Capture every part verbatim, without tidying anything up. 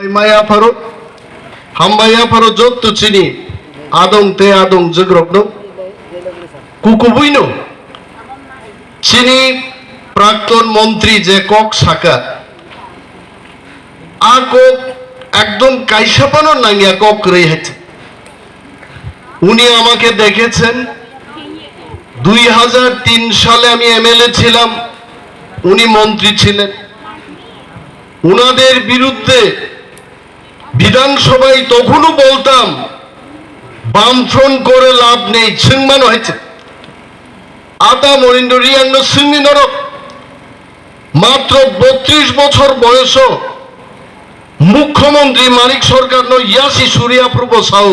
Maya pharo, hambai ya pharo jotto chini adong te adong jwkrokno. Kukubuino chini prakton montri je kok saka, a kok ekdom kaisa phano nangya kok kwrwi hai. উনি আমাকে দেখেছেন, দুই হাজার তিন সালে আমি এমএলএ ছিলাম, উনি মন্ত্রী ছিলেন। ওনাদের বিরুদ্ধে বিধানসভায় তখনও বলতাম, বামফ্রন্ট করে লাভ নেই, সিংমান হয়েছে। আতা মনিন্দ্র রিয়াংনো সিংনি নরক, মাত্র বত্রিশ বছর বয়স, মুখ্যমন্ত্রী মানিক সরকারনো ইয়াসি সুরিয়া প্রভু সাউ,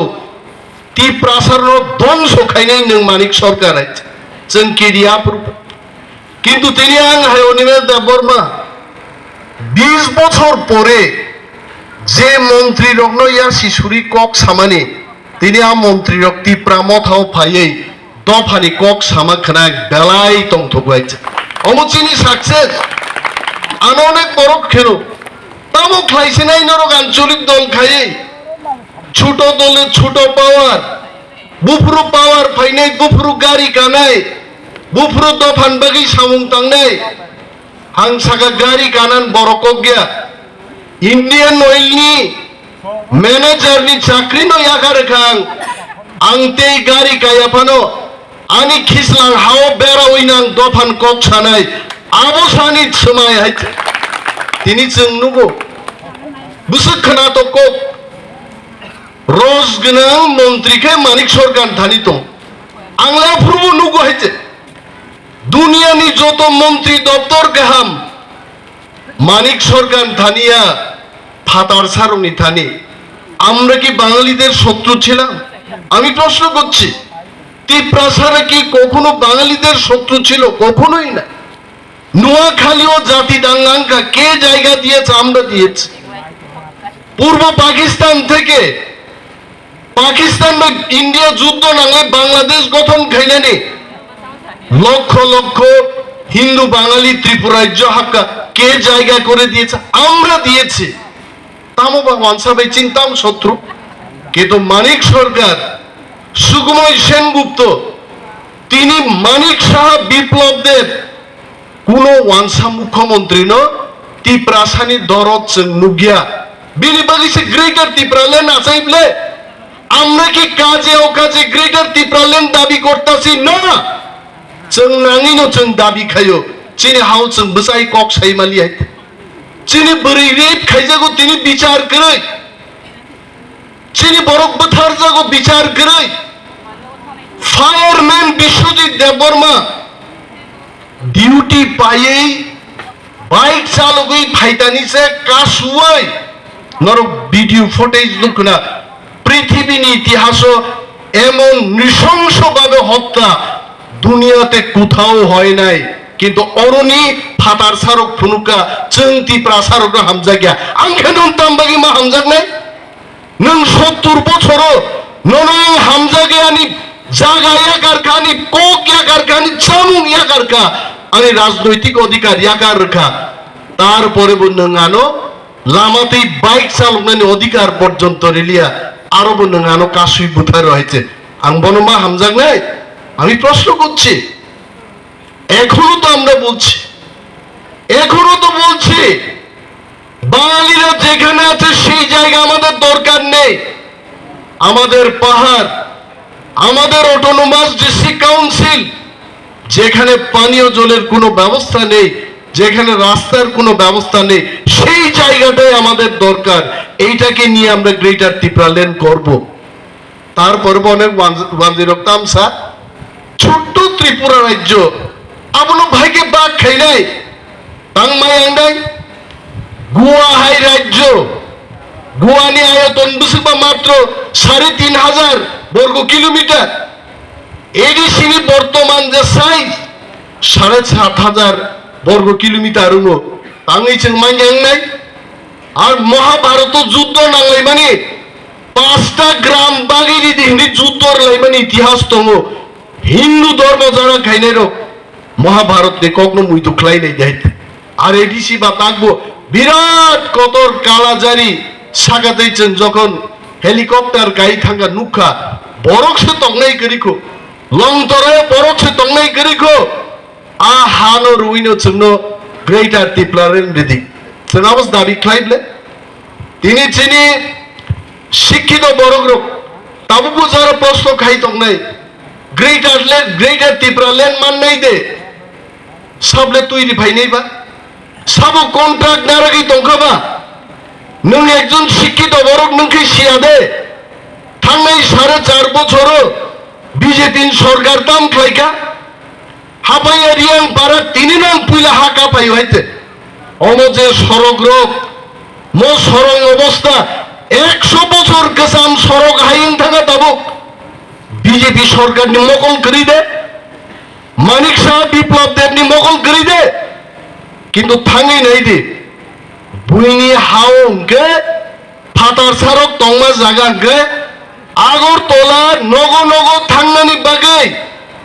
তিপ্রাসারনো ধ্বংস খাইনাই নং মানিক সরকার আইছে, চং কেডিয়া প্রভু। কিন্তু তিনি আং হাই অনিমেষ দেববর্মা বিশ বছর পরে যে মন্ত্রী রকনো ইয়াসি সুরি কক সামানি, তিনি আ মন্ত্রী রক তিপ্রা মথাও ফাইয়ে dophani kok sama khwna belai tongthok bai. Omo chini success. Ano onek borok kheno. Tamo khlai sinai norok ancholik dol khai. Chuto dole chuto power. Buphuru power phainai, buphuru gari kanai. Buphuru dophan bagwi samung tangnai. Ang saka gari kanan borok kok ya. Indian Oil ni manager ni chakri no yakar kha ang. Ang tei gari kaya phano ani khislang hao bera oinang dophan kok sanai. Abo sani swmai hai. Tini chwng nugo. Bwswk khwna to kok. Roj gwnang montri khe Manik Sorkan thani tong. Ang le aphuru bo nugo hai. Duniyani joto montri doptor kaham Manik Sorkan thaniya phatar sarokni thani. আমরা কি বাঙালিদের শত্রু ছিলাম? আমি প্রশ্ন করছি, তিপ্রাসারা কি কখনো বাঙালিদের শত্রু ছিল? কখনোই না। নোয়াখালীও জাতি দাঙ্গা আঙ্কা কে জায়গা দিয়েছে? আমরা দিয়েছি। পূর্ব পাকিস্তান থেকে পাকিস্তান বা ইন্ডিয়া যুদ্ধ নাঙে বাংলাদেশ গঠন খাইলেনি লক্ষ লক্ষ হিন্দু বাঙালি ত্রিপুরা রাজ্য হাক্কা কে জায়গা করে দিয়েছে? আমরা দিয়েছি। Tamo ba wansa bai chini tamo sotru? Kintu Manik Sarkar, Sukumoi Sengupt, tini Manik Saha, Biplab Deb, kuno wansa mukhyamantri no Tiprasani dorot chwng nukya. Bini bagwi se Greater Tipraland achai ble? Amra ki kaje o kaje Greater Tipraland dabi kortasi na? Chwng nangwi no chwng dabi khaio. Chini hao chwng bwchai kok sai mali hai. Chini bwrwi rape khaijago tini bichar kwrwi. Chini borok bwtharjago bichar kwrwi. Fireman Biswajit Debbarma duty paiwi bike chalogwi phaitani se kasuwai norok video footage nukna. Prithibini itihaso emon nrisongso babe hotta duniyate kuthao hoy nai, kintu oroni phatar sarok phunuka chwng Tipra sarokno hamjakya. Ang khe nwng tam bagwi ma hamjaknai? Nwng sottur bochoro nono ang hamjakya, ani jaga yakarkha, ani kok yakarkha, ani chamung yakarkha, ani rajnoitik odhikar yakar rwkha. Tarpore bo nwng ano lama tei bike chaloknani odhikar porjonto riliya, aro bo nwng ano kasui bwtharo hai se. Ang bono ma hamjaknai? আমি প্রশ্ন করছি। এখনো তো আমরা বলছি, এখনো তো বলছি, বাঙালিরা যেখানে আছে সেই জায়গা আমাদের দরকার নেই। আমাদের পাহাড়, আমাদের অটোনোমাস ডিস্ট্রিক্ট কাউন্সিল, যেখানে পানীয় জলের কোনো ব্যবস্থা নেই, যেখানে রাস্তার কোনো ব্যবস্থা নেই, সেই জায়গাটাই আমাদের দরকার। এইটাকে নিয়ে আমরা গ্রেটার ত্রিপুরাল্যান্ড করব। তারপরে অনেক ওয়ানজিরক তামসা ছোট্ট ত্রিপুরা রাজ্য, abono bhai khe bak khainai tangmai ang dai? Goa hai rajyo, Goa ni ayoton bwswkba matro sare tin hajar borgo kilometer. ADC ni bortoman je size sare sat hajar borgo kilometer wngo. Tangwi chwng manya wngnai? Ar Mahabharoto juddo nanglaimani pasta gram bagwi ridi hwnwi juddo rwlaimani itihas tongo. Hindu dhormo jara khainairok Mahabharatni kokno muitu khlainai dai. Ar ADC ba takbo birat kotor kalajari Saka tei chwng jokhon helicopter kai thangkha nukha, borok se tongnai kwrwi kho, longtoro borok se tongnai kwrwi kho. A hano rwino chwngno Greater Tipraland ridi. Chwng abo se dabi khlai ble. Tini chini sikkito borok rok tabukbo jara proshno khai tongnai, Greater land, Greater Tipraland mannai de? Sable twi ri phainai ba? Sabo contract naragwi tongkha ba? Nwng ekjon sikkito borok nwng khe siya de? Thangnai sare char bochoro B J P ni sorkar tam khlaikha. Hapaiya Riang para tini nang puila ha kapai hai te. Omo je sorok rok, mo sorok obostha, ekso bochor kwcham sorok hai wng thangkha tabuk. B J P sorkar ni mokol kwrwi de, Manik Saha Biplab Deb ni mokol kwrwi de, kintu thangwi nai di, buini ha-o hwnkhe phatar sarok tongma jaga hwnkhe Agartala nogo nogo thangnani bagwi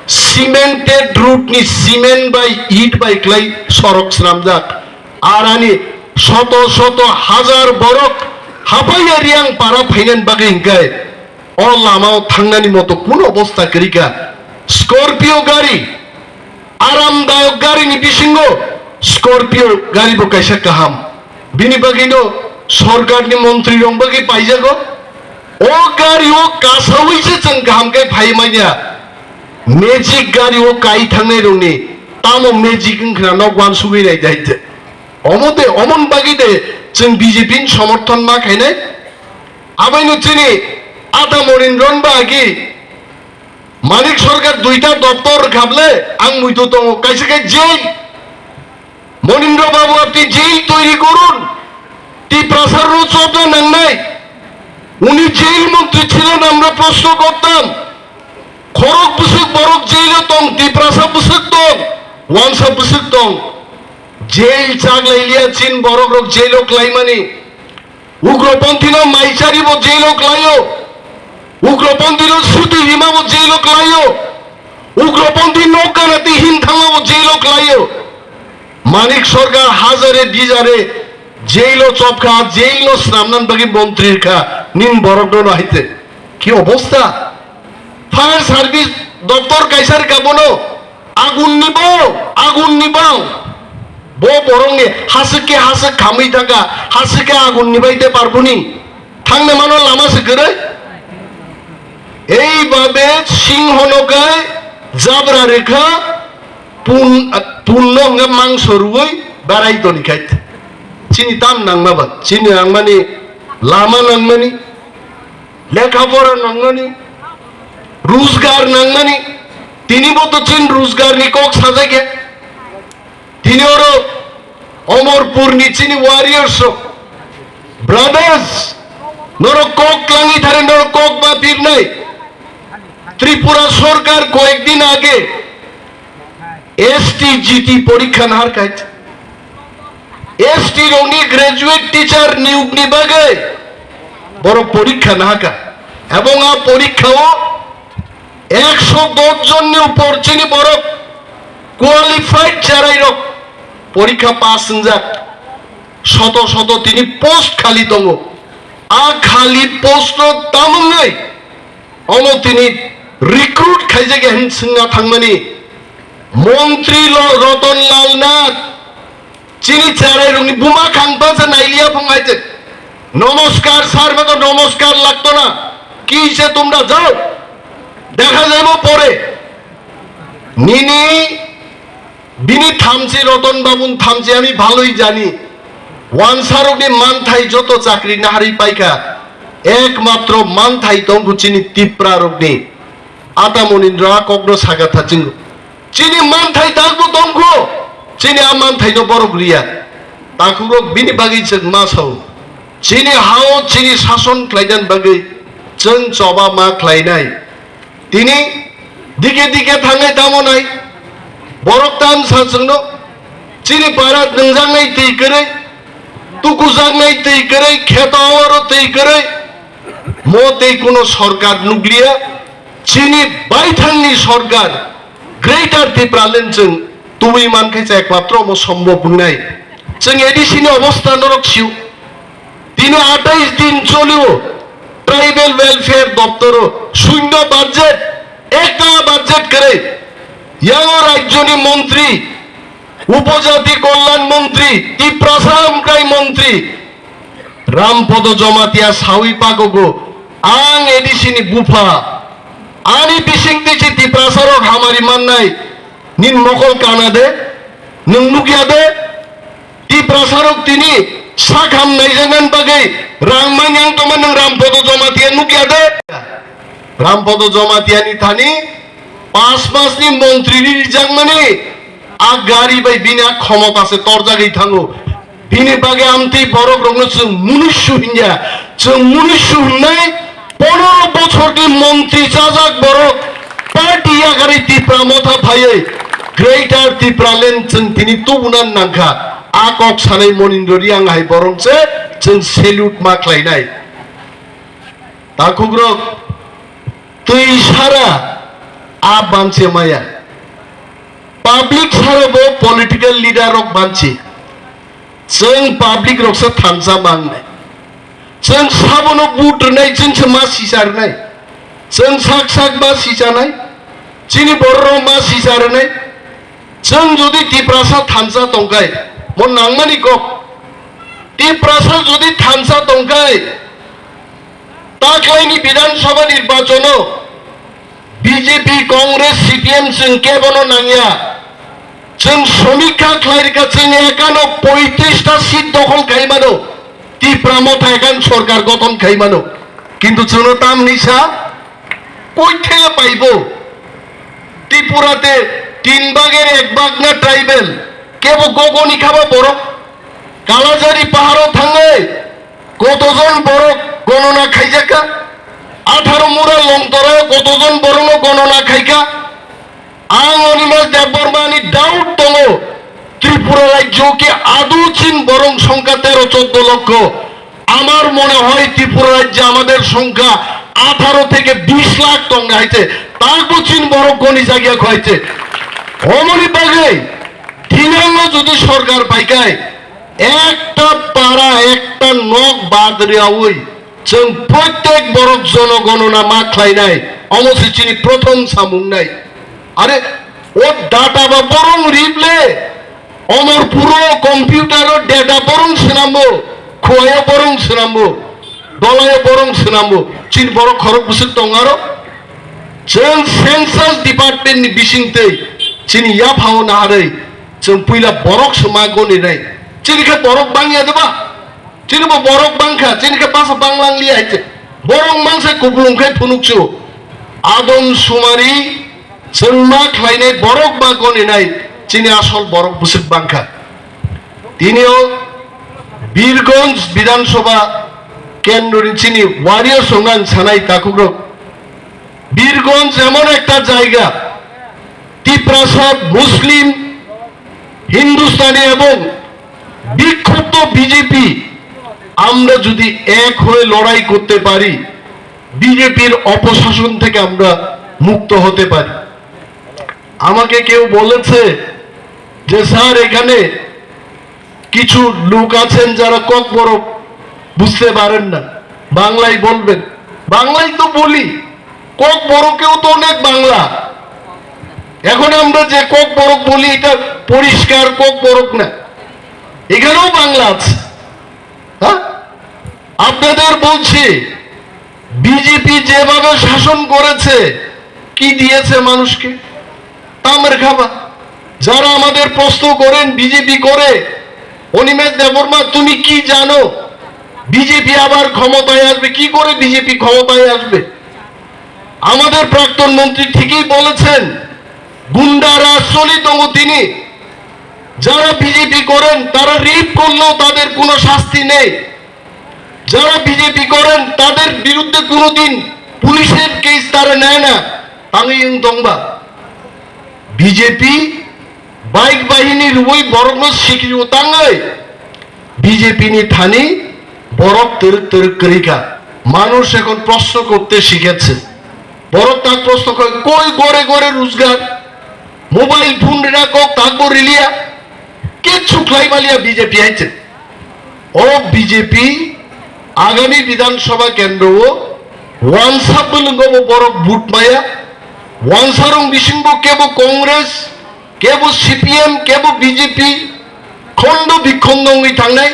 cemented road ni cement bai it bai kwlai sorok swnamjak. Arani soto soto hajar borok Hapaiya Riang para phainani bagwi hwnkhe o lamao thangnani moto kunu obostha kwrwi kha. Scorpio gari, aramdayok garini bisingo Scorpio gari bo kaisa kaham. Bini bagwino sorkarni montrirok bagwi paijago. O gari o kasawi se chwng kaham khe phai manya. Magic gari o kai thangnai rokni tamo magic wngkhna nok wansugwi nai dai de. Omo de, omon bagwi de chwng B J P ni somorthon ma khainai. Abaino chini Ata Monindron ba agi Manik Sarkar duita doptor khable ang muitu tongo, kaisa khe jail. Monindra Babu, apni jail toiri korun, Tiprasa rok chobna nangnai. Uni jail montri ছিলেন, আমরা প্রশ্ন করতাম. Khorok bwswk borok jail o tong, Tiprasa bwswk tong, Wansa bwswk tong. Jail chaglai liya chin borok rok jail o klaimani. Ugroponthi no maichari bo jail o klaio. Ugroponthi no suti rima bo jail o klaio. Ugroponthi no kanati hin thangma bo jail o klaio. Manik Sarkar hazare bijare jail o chopkha, jail no swnamnan bagwi montri kha, nin borok no haite. Ki obostha? Fire service doptor kaisa rwkha bono. Agun ni bang, agun ni bang. Bo borok ni hasik ke hasik khamwi thangkha, hasik ke agun ni bai te parbuni. Thangna mano lama se kwrwi. Ei babe singho no kai jabra rwkha pun, pun no hwnga mangso rwui barai toni khai. Chini tam nangma ba, chini nangmani lama nangmani. Lekha pora nangnani, rujgar nangnani, tini bo to chin rujgar ni kok sajai khe. Tini oro Omorpur ni chini warriors rok, brothers, norok kok langwi thare norok kok ma pirnai. Tripura Sarkar koyek din age S T G T porikha nahar khai. S T rokni graduate teacher niyokni bagwi borok porikha nahaka. Ebong a porikha o ekso dos jonni upor chini borok qualified cherai rok porikha pass wngjak. Soto soto tini post khali tongo. A khali post no tamungwi Omo tini recruit khaijak ya hin swngna thangmani montri lo-, Roton Lal Nath chini cherai rokni buma khang ta se nailiya phung hai te. Nomoskar sir, ba to nomoskar lagto na. Ki se tumra jao. Dekha jaibo pore. Nini Bini thamchi, Roton Babun thamchi ami bhaloi jani. Wansarokni manthai joto chakri naharwi paikha. Ekmatro manthai tongkhu chini Tiprarokni. Ata Monindra a kokno saka thachingo. Chini manthai takbo tongkhu. Chini a manthaino borok riya. Takhukrok bini bagwi chwng ma sao. Chini hao chini sason khlainani bagwi chwng choba ma khlainai. Tini dike dike thangnai tamo nai. Borok tam sa chwngno. Chini para nwngjaknai twi kwrwi, tukujaknai twi kwrwi, kheto oro twi kwrwi. Mo tei kuno sorkar nukliya. Chini baithangni sorkar Greater Tipraland chwng tubui mankhe cha ekmatro mo sombo wngnai. Chwng A D C ni obostha norok sio. Tini atais din cholio tribal welfare doptoro shunyo budget, ekta budget kwrwi. Yang rajyoni montri, upojati kolyan montri, Tiprasa hamkrai montri Rampodo Jomatia sawi pagogo, ang A D C ni bupha, ani bising twi si Tiprasa rok hamari mannai, nin mokol kana de, nwng nukya de? Tiprasa rok tini sak ham naijaknani bagwi rang manyang tongma nwng Rampodo Jomatia nukya de? Rampodo Jomatia ni thani pas mas ni montri ri rijakmani a gari bai bini a khomota se torjagwi thango. Bini bagwi amtwi borok rokno chwng munusu hinya, chwng munusu hwnwi Pondro bochorni montri chajak borok party yakarwi Tipra motha phaiwi Greater Tipraland chwng tini tubuna nangkha. A kok sanai Monindro Riang hai borok se chwng salute ma khlainai. Takhukrok twi sara a banse maya. Public sara bo political leader rok banse. Chwng public rok se thansa mangnai. Chwng sabono vote rwnai, chwng se ma sisa rwnai. Chwng sak sak ma sisanai. Chini borok rok ma sisa rwnai. Chwng jodi Tiprasa thansa tongkai, mo nangmani kok. Tiprasa jodi thansa tongkai, taklaini Bidhan Sabha nirbachono B J P, Congress, C P M chwng kebono nangya. Chwng somikha khlai rikha, chwng ekano poitris ta seat dokhol khai mano, Tipra motha ekan sorkar gothon khai mano. Kintu chwngno tamni sa koithe paibo? Tripura te tin bagher ek bag na tribal, kebo gogoni khaba borok? Kalajari paharo thangwi kotojon borok gonona khaijakha? Atharo mura Longtorao kotojon borokno gonona khaikha? Ang Animesh Debbarma ni doubt tongo, Tripura rajyo ke adu chin borok songkha tero choddo lokho. আমার মনে হয় ত্রিপুরা রাজ্যে আমাদের সংখ্যা আঠারো থেকে বিশ lakh tong na haiche, takbo chin borok goni jagiya kho haiche. Omoni bagwi thinangno jodi sorkar paikai, ekta para, ekta nok bad riyawi chwng prottek borok jonogonona ma khlainai, omo se chini prothom samung nai. Are, o data ba borong rible, omor puro computer o data borong swnambo, khuayo borong swnambo, dolayo borong swnambo, chini borok khorok bwswk tong aro. Chwng census department ni bisingtwi chini yaphao naharwi chwng puila borok se ma goni nai. Chini khe borok bangya de ba? Chini bo borok bangkha, chini khe basa banglang liya hai se. Borok mangsa kuplung khai phunukchu. Adom sumari chwng ma khlainai borok ma goni nai, chini asol borok bwswk bangkha. Tini o Birgonj Bidhan Sabha kendroni chini warriors rokno ang sanai takhukrok. Birganj এমন একটা জায়গা, তিপ্রাসা মুসলিম, হিন্দুস্তানি এবং বিক্ষুব্ধ বিজেপি, আমরা যদি এক হয়ে লড়াই করতে পারি, বিজেপির অপশাসন থেকে আমরা মুক্ত হতে পারি। আমাকে কেউ বলেছে যে, "স্যার, এখানে কিছু লোক আছেন যারা ককবরক বুঝতে পারেন না, বাংলায় বলবেন।" বাংলায় তো বলি, ককবরকেও তো অনেক বাংলা। এখন আমরা যে ককবরক বলি, এটা পরিষ্কার ককবরক না, এখানেও বাংলা আছে। হ্যাঁ, আপনাদের বলছি, বিজেপি যেভাবে শাসন করেছে, কি দিয়েছে মানুষকে? তামের খাবা। যারা আমাদের প্রশ্ন করেন, বিজেপি করে, অনিমেষ দেববর্মা, তুমি কি জানো? বিজেপি আবার ক্ষমতায় আসবে, কি করে বিজেপি ক্ষমতায় আসবে? আমাদের প্রাক্তন মন্ত্রী ঠিকই বলেছেন, গুন্ডা রাজ চলি তবু তিনি। যারা বিজেপি করেন, তারা রেপ করলেও তাদের কোনো শাস্তি নেই। যারা বিজেপি করেন, তাদের বিরুদ্ধে কোনোদিন পুলিশের কেস তারা নেয় না। Tangwi wng tongba, BJP bike বাহিনী রুই বরকনো সিকিও tangwi BJP ni thani borok twrwk twrwk kwrwi kha. মানুষ এখন প্রশ্ন করতে শিখেছে। Borok tak প্রশ্ন করে, "কই ঘরে ঘরে রোজগার? Mobile phone rina kok takbo riliya? Kichu khlai maliya BJP haise." O BJP Agami Bidhan Sabha kendro o wansa bwlwngo bo borok vote maya, wansarok bisingo kebo Congress, kebo C P M, kebo B J P, khondo bikhondo wngwi thangnai.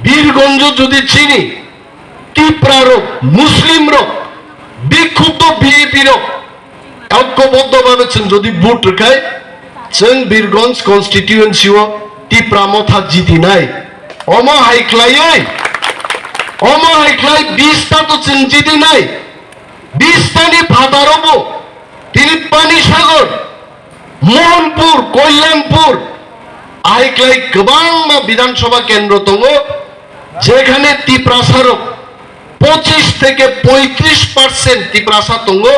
Birgonjo jodi chini Tipra rok, Muslim rok, bikhupto B J P rok, Oikoboddo babe chwng jodi vote rwkhai, chwng Birgonj constituency o Tipra Motha jidinai. Omo hai khlaiwi, omo hai khlai bista to chwng jidinai. Bista ni phataro bo tini Panisagar, Mohanpur, Kalyanpur, ahai khlai kwbangma Bidhan Sabha kendro tongo, jekhane Tiprasa rok pochish theke poitrish percent Tiprasa tongo,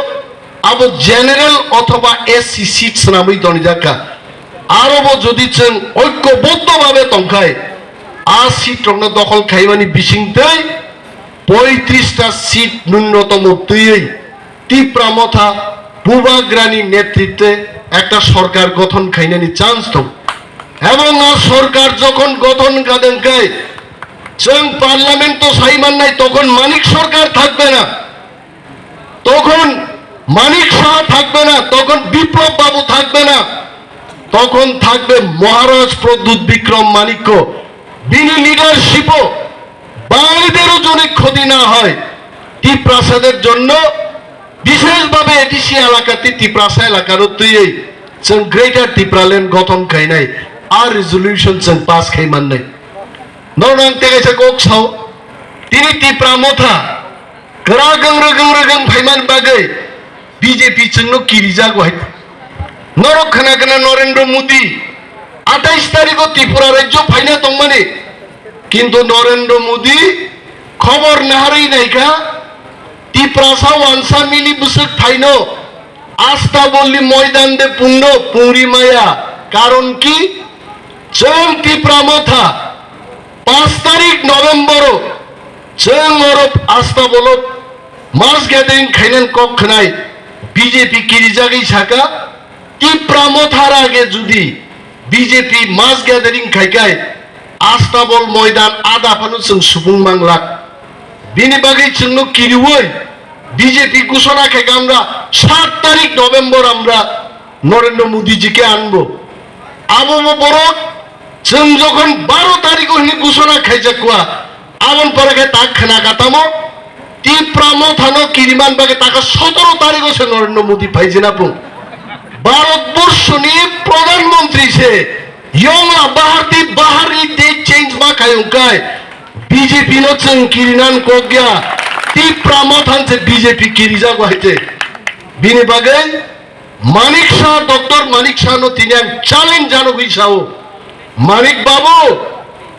abo general othoba S C seat swnamwi tonijak kha. Aro bo jodi chwng oikoboddo babe tongkhai, a seat rokno dokhol khaimani bisingtwi poitrish ta seat nunnotomo twiwi Tipra Motha Bubagrani netritwe ekta sorkar gothon khainani chance tong. Ebong a sorkar jokhon gothon kadengkai, chwng parliament to sai mannai, tokhon Manik Sarkar thakbe na, tokhon Manik Saha thakbe na, tokhon Biplab Babu thakbe na, tokhon thakbe Maharaj Pradyut Bikram Manikko. Bini leadership o Bangalidero joni khoti na hoy, Tiprasader jonno bisheshbhabe A D C elakate Tiprasa elakaro twiwi chwng Greater Tipraland gothon khainai, a resolution chwng pass khai mannai. Norok ang tei kaisa kok sao, tini Tipra Motha kwrak wng rwgwng rwgwng phaiman bagwi B J P chwngno kirijago hai. Norok khna khna Narendra Modi atais tarikho Tripura rajyo phaina tongmani, kintu Narendra Modi khobor naharwi naikha, Tiprasa wansa mili bwswk thaino Astabolni moidan de pungno pungri maya, karon ki? Chwng Tipra Motha, paanch tarik November o chwng oro Astabolo mass gathering khainani kok khwnai B J P kirijagwi saka, Tipra Motha rage judi B J P mass gathering khaikai Astabol moidan ada phano chwng supung manglak. Bini bagwi chwngno kiriwi B J P ghosona khaikha amra saat tarik November amra Narendra Modi ji ke anbo. Abo bo borok chwng jokhon baro tarikho hwnwi ghosona khaijak kua, aboni pore khe tak khna kha tamo Tipra Mothano kiriman bagwi taka sotoro tarikho se Narendra Modi phaijina pung. Bharat borshoni Pradhan Mantri se yongla bahar di bahar ni date change ma khai ungkai B J P no chwng kirinan kok ya. Tipra Mothan se B J P kirijago hai se. Bini bagwi Manik Saha, Doctor Manik Saha no tini ang challenge jano gwi sao. Manik Babu,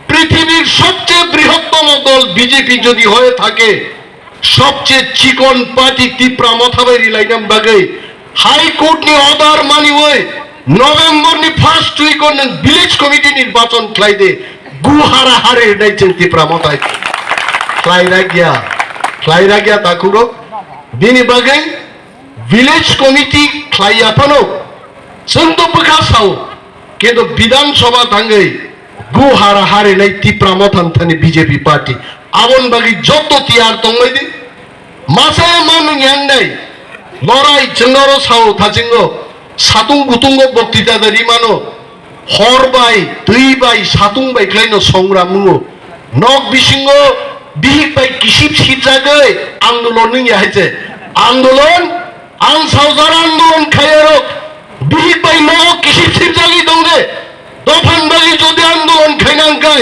পৃথিবীর সবচেয়ে বৃহত্তম দল বিজেপি যদি হয়ে থাকে, সবচেয়ে চিকন পার্টি তিপ্রা মথা bai rilainani bagwi High Court ni order maniwi November ni first week o nwng village committee nirbachon khlai de, gu hara hari rwnai chwng Tipra Motha hai. Khlai rakya, khlai rakya takhuk rok. Bini bagwi Village committee khlai ya phano, chwng to bwkha sao, kintu Bidhan Sabha thangwi gu hara harinai Tipra Motha thani B J P party. Aboni bagwi joto tiyar tongbai di. Masa ma nung yang nai. Lorai chwng oro sao thachingo. Satung butungo boktita da rimano. Hor bai, twi bai, satung bai khlaino songram wngo. Nok bisingo bihik bai kisip sipjagwi andolon wngya hai se. Andolon, ang saojar andolon khaiyarok bihik bai nogo kisip sipjagwi tongde. Dophani bagwi jodi andolon khaina wngkhe,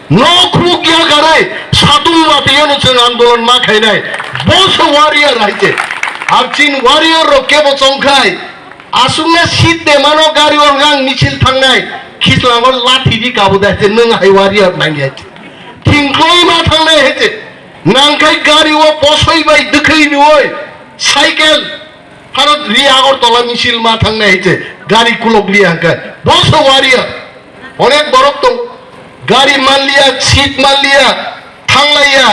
nok khuk ya garai, satung watwi yano chwng andolon ma khainai. Bo se warrior hai se. Ar chin warrior rok kebo chongkhai, aswkna seat de mano gari o ngang misil thangnai, khichlango lathi di kabu da hai se, nwng hai warrior nangya hai se. Thingkloi ma thangnai hai se. Nangkhai gari o bosoi bai dwkhwi nuoi, cycle, Bharat ri Agartala misil ma thangnai hai se, gari kulok liya hangkha. Bo se warrior. Onek borok tong. Gari manliya, seat manliya, thanglaiya,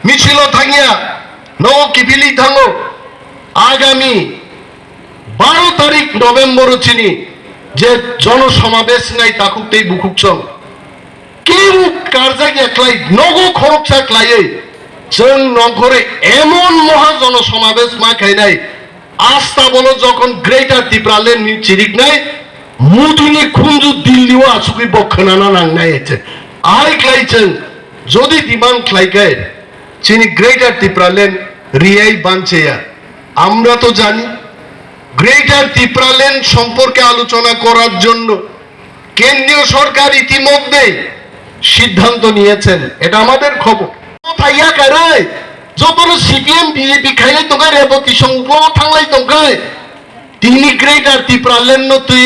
misil o thangya, nogo kiphilwi thango. Agami baro tarik November o chini je jono somabesh nai takhuk tei bukhuk chong. Kebo karjak ya khlai, nogo khoroksa khlaiwi Chwng nongkhorwi emon moha jono somabesh ma khainai, asta bolo jokhon Greater Tipraland ni chiriknai, Modi ni khunju Delhi o achugwi bo khwnana nangnai se. Ahai khlai chwng jodi demand khlai khe chini Greater Tipraland riyai bancheya. Amra to jani, Greater Tipraland সম্পর্কে আলোচনা করার জন্য কেন্দ্রীয় সরকার ইতিমধ্যে সিদ্ধান্ত নিয়েছেন, এটা আমাদের খবর। কোথায় ইয়াকারে যত সিপিএম বিজেপি খাইলে তোকে রেবতী সংঘ থাংলাই তোকে তিনি গ্রেটার ত্রিপুরাল্যান্ড নো তুই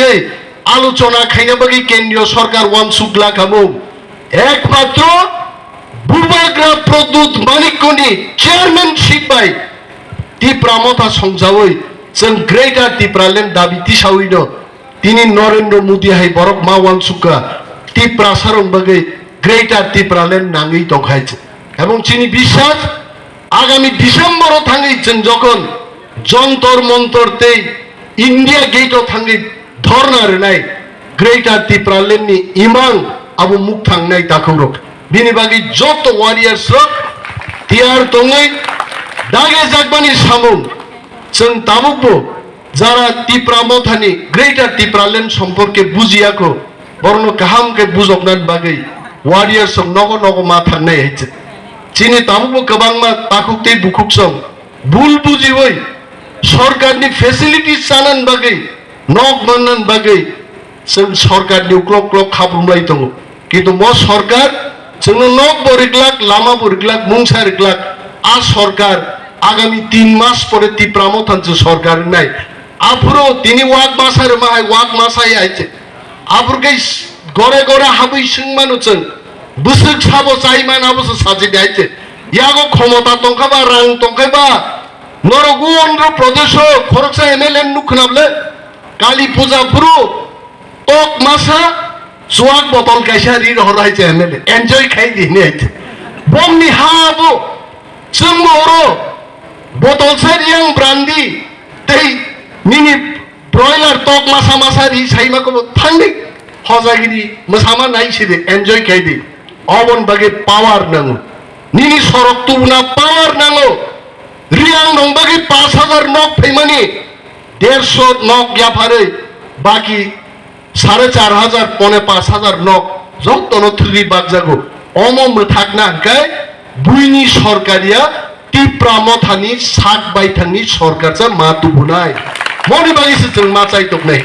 আলোচনা খাইনা বাকি কেন্দ্রীয় সরকার ওয়ান সুকলা খামু একমাত্র বুবাগ্রা প্রদ্যুৎ মানিক্যনি চেয়ারম্যানশিপ বাই ত্রিপুরা মথা সংজাওই जों ग्रेटर टिप्रालैंड दाबि तिसावैनो tini Narendra Modi hai borok ma wansukha Tiprasa rok bagwi Greater Tipraland nangwi tongkhai. Ebong chini biswas agami December o thangwi chwng jokhon Jontor Montor tei India Gate o thangwi dhorna rwnai Greater Tipraland ni imang abo mukthang nai takhuk rok. Bini bagwi joto warriors rok tiyar tongwi dage jakmani samung chwng tabuk bo যারা ত্রিপুরা মথানি গ্রেটার ত্রিপুরাল্যান্ড সম্পর্কে বুঝিয়াখো, বরং কাহাম কে বুঝকনার বাকি ওয়ারিয়ার সব নগো নগো মা থাকনাই হয়েছে। চিনি তাবুকো কবাংমা তাখুক তেই বুখুক সং ভুল বুঝি হই সরকারনি ফেসিলিটি চানান বাকি নক মান্নান বাকি जों सरकारनि उख्लक उख्लक khabrumlai tongo. Kintu mo sorkar chwngno nok bo riklak, lama bo riklak, mungsa riklak. A sorkar agami tin mas pore Tipra Motha ni sorkar wngnai. Aphuru tini wak masa rwma hai, wak masa ya hai se. Aphuru khe gore gore habwi swng mano chwng. Bwswk sabo chai man abo se sachi de hai se. Yago khomota tongkha ba, rang tongkha ba. Norok o Andhra Pradesh o khoroksa M L A nuk khna bwle. Kali puja phuru tok masa chuak botol kaisa ri rohor hai se M L A. Enjoy khai di hinwi hai se. Bomni ha abo. Chwng bo oro botol sa riyang brandi tei nini broiler tok masa masa ri saima kobo thangdi hojagiri mwsama nai sidi enjoy khai di. Obon bagwi power nango. Nini sorok tubuna power nango. Riyang nong bagwi pash hajar nok phaimani derso nok yapharwi baki sare char hajar pone pash hajar nok jotono thwgwi bakjago. Omo mwthakna hwnkhe buini sorkariya Tipra Mothani sak baithangni sorkar cha ma tubunai. Moni bagwi se chwng ma chai toknai.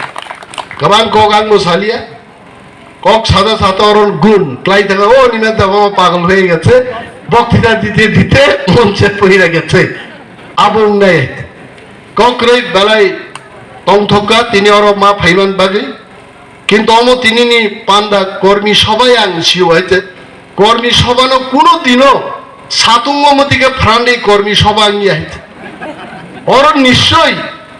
Kwbang kok ang bo saliya. Kok sada sata oron gun klai thaka o nina tama pagol hoi getse. Boktita dite dite monche pohira getse. Abo wngnai. Kokroi belai tongthokka tini oro ma phaiman bagwi. Kintu omo tinini panda kormi sobai ang sio hai te. Kormi sobano kuno dino satungo motike phrandi kormi soba ang ya hai te. Oro nischoi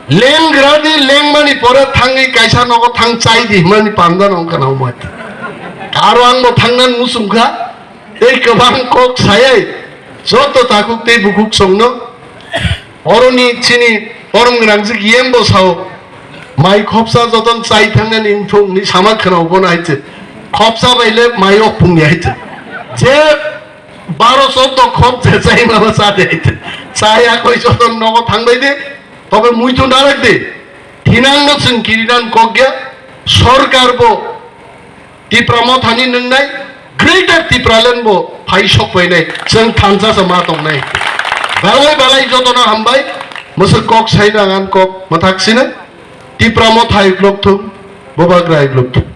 lengradi lengmani pore thangwi kaisa nogo thang chai di himani panda nong kana omo hai te. Aro ang bo thangnan musungkha. Tei kwbang kok sayai joto takhuk tei bukhuk songno oroni chini borom gwnangjwk yembo sao mai khopsa joton chai thangnani wngthung ni sama khwnao bono hai se khopsa bai le mai o phungni hai se je baro choddo khop je chai mano cha de hai se chai akoi joton nogo thangbai de tobe muitu narak de thinang no chwng kirinan kok ya sorkar bo Tipra Mothani nwngnai Greater Tipraland bo phai sok painai chwng thansa sa ma tongnai. Belai belai jotono hambai mwswk kok sai nangan kok mwthak sino Tipra Motha iklok thung Bubagra iklok thung.